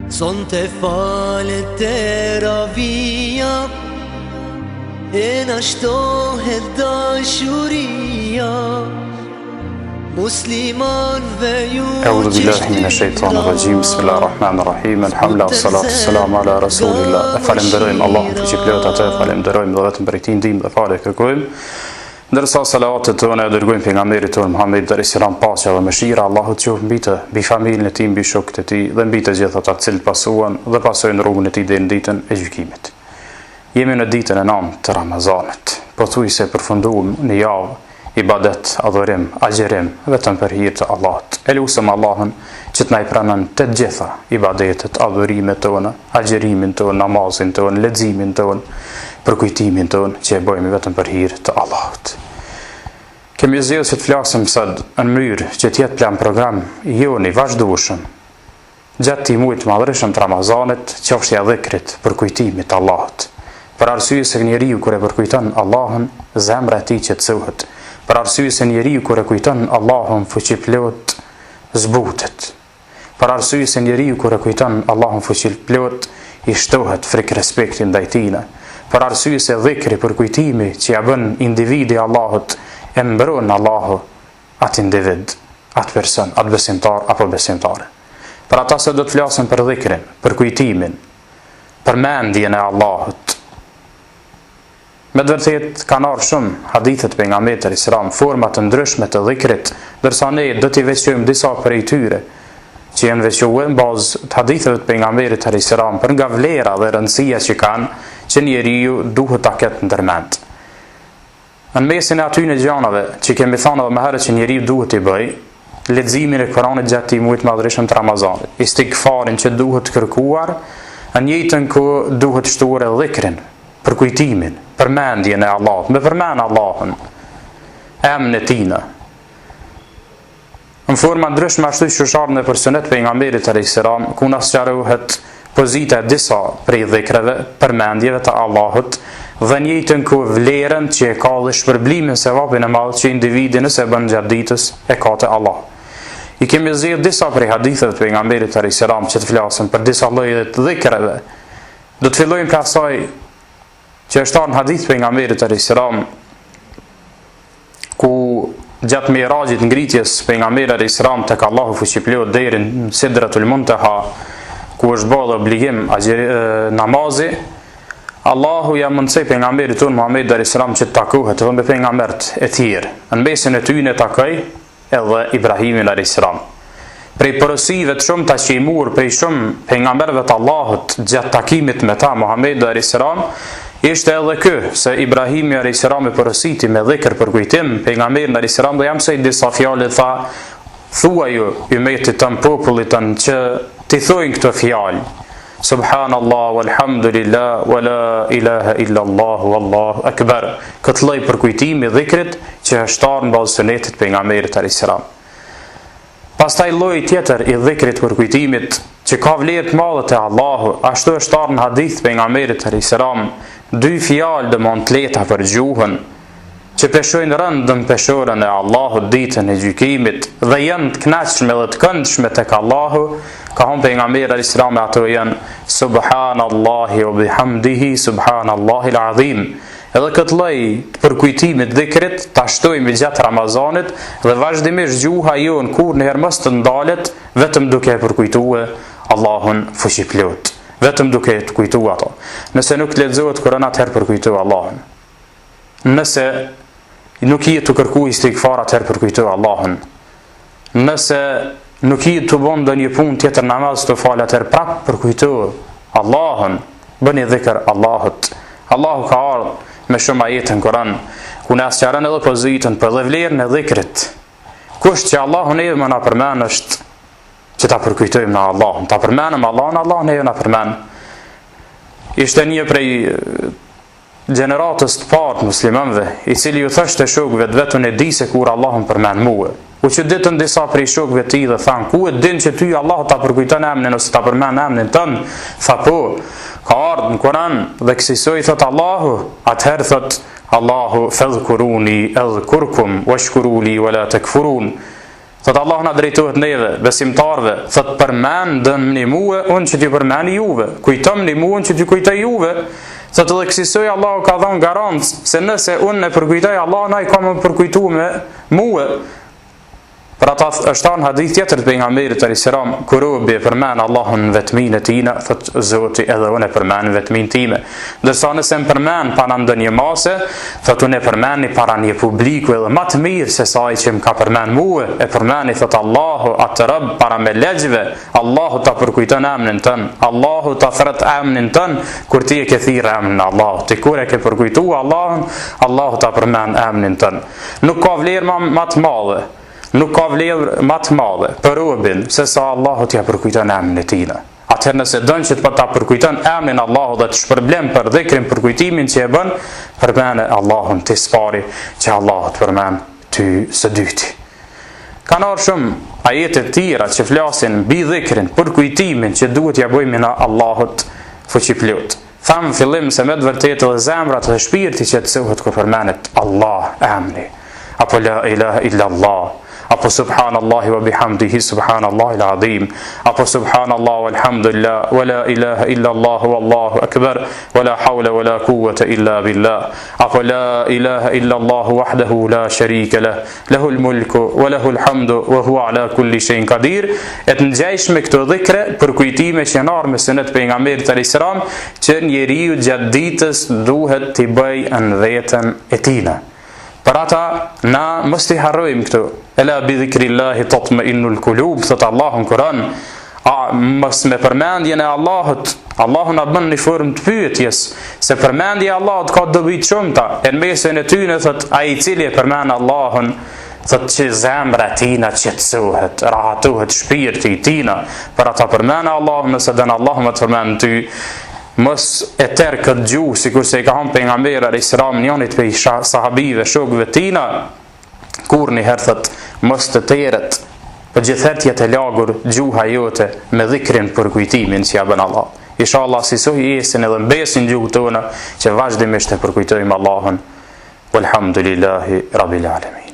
Sonte falet teravia E na shtohet dashuria Muslimanve ju Euzu billahi mine shejtanir rajim. Bismillahir rahmanir rahim. Alhamdulillah salatu wassalamu ala rasulillah. E falënderojmë Allahun fuqiplotë atë e falënderojmë dhe vetëm prej tij ndihmë dhe falje kërkojmë. Ndërsa salavatet tona e dërgojmë pejgamberit tonë Muhamedit alayhis salam paqja dhe mëshira e Allahut qoftë mbi të, mbi familjen e tij, mbi shokët e tij dhe mbi të gjithë ata të cilët pasuan dhe pasojnë rrugën e tij deri në ditën e gjykimit. Jemi në ditën e nëntë të Ramazanit. Pothuajse përfunduam një javë ibadet, adhurim, agjërim vetëm për hir të Allahut. E lusim Allahun që të na i pranon të gjitha ibadetet, adhurimet tona, agjërimin tonë, namazin tonë, leximin tonë, përkujtimin tonë që e bëjmë vetëm për hir të Allahut. Kemi zgjedhur që të flasim sot në mënyrë që të jetë plan program joni i vazhdueshëm gjatë këtij muajit të madhërishëm të Ramazanit, çështja e dhikrit, përkujtimit të Allahut. Për arsye se njeriu kur e përkujton Allahun, zemra e tij qetësohet. Për arsye se njeriu kur e kujton Allahun fuqiplotë, zbutet. Për arsye se njeriu kur e kujton Allahun fuqiplotë, i shtohet frikë respekti ndaj tina. Për arsye se dhikri përkujtimi që ia bën individi Allahut, e mbron Allahu atë individ, atë person, atë besimtar apo besimtare. Për ata sot do të flasim për dhikrin, përkujtimin, përmendjen e Allahut. Me të vërtetë kanë ardhur shumë hadithe të pejgamberit alayhis salam, forma të ndryshme të dhikrit, ndërsa ne do t'i veçojmë disa prej tyre që janë veçuar në bazë të haditheve të pejgamberit alayhis salam për nga vlera dhe rëndësia që kanë, që njeriu duhet ta ketë ndërmend. Në mesin e atyne gjanave që kemi thënë edhe më herët që njeriu duhet t'i bëjë, leximin e Kuranit gjatë këtij muajit të madhërishëm të Ramazanit, istigfarin që duhet kërkuar, në njëjtën kohë duhet shtuar edhe dhikrin, përkujtimin, përmendjen e Allahut, me përmend Allahun, emrin e tina. Në forma ndryshme ashtu siç është ardhur nëpër sunet pejgamberit alayhis salam, ku na sqarohet pozita e disa prej dhikreve, përmendjeve të Allahut dhe njëjtën kohë vlerën që e ka dhe shpërblimin sevapin e madh që individi nëse e bën gjatë ditës e ka te Allahu. I kemi zgjedhur disa prej haditheve të pejgamberit alayhis salam që të flasim për disa lloje të dhikreve. Do të fillojmë prej asaj që është ardhur në hadith pejgamberit alayhis salam ku gjatë Miraxhit ngritjes pejgamberit alayhis salam tek Allahu fuqiplotë deri në Sidratul Muntaha ku është bërë obligim agjeri, namazi Allahu ja mundësoi pejgamberit tonë Muhammed alayhis salam që të takohet edhe me pejgamberët e tjerë. Në mesin e tyre takoi edhe Ibrahimin alayhis salam. Prej porosive të shumta që i mur prej shumë pejgamberëve të Allahut gjatë takimit me ta Muhamedi alayhis salam, ishte edhe ky se Ibrahimi alayhis salam e porositi me dhikr përkujtim pejgamberin alayhis salam dhe ja mësoi disa fjalë tha thuaju ymetit tënd popullit tënd që t'i thojnë këto fjalë Subhanallah walhamdulillah wala ilaha illa Allah wallahu akbar. Këtë lloj përkujtimi dhikrit që është ardhur në bazë sunetit pejgamberit alayhis salam. Pastaj lloji tjetër i dhikrit përkujtimit që ka vlerë të madhe te Allahu, ashtu është ardhur në hadith pejgamberit alayhis salam, dy fjalë domthon të lehta për gjuhën që peshojnë rëndë në peshoren e Allahut ditën e gjykimit dhe janë të kënaqshme dhe të këndshme tek Allahu, ka thënë pejgamberi alayhis salam ato janë subhanallahi wa bihamdihi subhanallahi alazim. Edhe këtë lloj të përkujtimit dhikrit ta shtojmë gjatë Ramazanit dhe vazhdimisht gjuha jonë kurrnjëherë mos të ndalet vetëm duke e përkujtuar Allahun fuqiplotë, vetëm duke e kujtuar ato. Nëse nuk lexohet Kur'an atëherë përkujto Allahun. Nëse nuk je tu kërku istigfar atëherë përkujto Allahun. Nëse nuk je tu bo ndonjë punë tjetër namaz tu fal atëherë prap përkujto Allahun, bëni dhikr Allahut. Allahu ka ardhur me shumë ajete në Kur'an, ku na sqaron edhe pozitën për dhe vlerën e dhikrit. Kusht që Allahu neve me na përmend është që ta përkujtojmë na Allahun, ta përmendim Allahun, Allahu neve na përmend. Ishte një prej gjeneratës të parë të muslimanëve, i cili ju thoshte shokëve të vet unë e di se kur Allahu më përmend mua. U çuditën disa prej shokëve të tij dhe thanë, ku e din që ty Allahu ta përkujton emrin ose ta përmend emrin tënd? Tha po, ka ardhur në Kur'an dhe kësisoj thot Allahu, atëherë thot Allahu fadhkuruni adhkurkum washkuru li wala takfurun. Thot Allahu na drejtohet neve, besimtarëve, thot përmendmëni mue, unë që t'ju përmendi juve, kujtomni mue, unë që t'ju kujtoj juve. Thot edhe kësisoj Allahu ka dhënë garancë se nëse unë e përkujtoj Allahun, ai ka me u përkujtu me mue. Për ata është thanë hadith tjetër të pejgamberit alayhis salam, kur robi e përmend Allahun në vetminë e tina, thot Zoti edhe unë e përmend në vetminë time. Ndërsa nëse më përmend para ndonjë mase, thot unë e përmendi para një publiku edhe ma të mirë se sa ai që më ka përmend mua, e përmendi thot Allahu atë rob para meleqve, Allahu ta përkujton emrin tënd, Allahu ta thret emrin tënd kur ti e ke thirrë emrin e Allahut. Ti kur e ke përkujtu Allahun, Allahu ta përmend emrin tënd. Nuk ka vlerë ma, ma të madhe, nuk ka vlerë ma të madhe për robin se sa Allahu t'ia përkujton emrin e tina. Atëherë nëse don që të ta përkujton emrin Allahu dhe të shpërblen për dhikrin përkujtimin që e bën, përmende Allahun ti s'pari që Allahu të përmend ty së dyti. Kanë ardhur shumë ajete të tjera që flasin mbi dhikrin, përkujtimin që duhet t'ia bëjmë na Allahut fuqiplot. Thamë në fillim se me të vërtetë edhe zemrat dhe shpirti qetësohet kur përmendet Allah emri, apo la ilaha illa Allah, apo subhanallahi wa bihamdihi subhanallahi al-azim, apo subhanallah walhamdulillah wa la ilaha illa Allah wallahu akbar wa la hawla wa la quwwata illa billah, apo la ilaha illa Allah wahdahu la sharika lah, Lehul mulku wa lehul hamdu wa huwa ala kulli shay'in qadir. E të ngjashme këto dhikre përkujtime që janë ardhur me sunet pejgamberit alayhis salam që njeriu gjatë ditës duhet t'i bëj në veten e tina. Për ata na mos t'i harrojmë këto. Ela bi dhikrillahi tatma'innul qulub, thot Allahu në Kur'an. A mos me përmendjen e Allahut, Allahu na bën në formë të pyetjes, se përmendja e Allahut ka dobi të shumta, e në mesin e tyne thot ai i cili e përmend Allahun, thot që zemra e tina qetësohet, rahatohet shpirti i tina, për ata përmend Allahun nëse don Allahu me të përmend ty, mos e ter këtë gjuhë, sikurse i ka thanë pejgamberi alayhis salam njonit prej sahabive, shokëve tina, Kurrë një herë thot, mos të teret, po gjithherë të jetë e lagur gjuha jote me dhikrin përkujtimin që ja bën Allah. Inshallah si soj jesin edhe mbesin gjuhët tona që vazhdimisht e përkujtojmë Allahun. Walhamdulillahi rabbil alamin.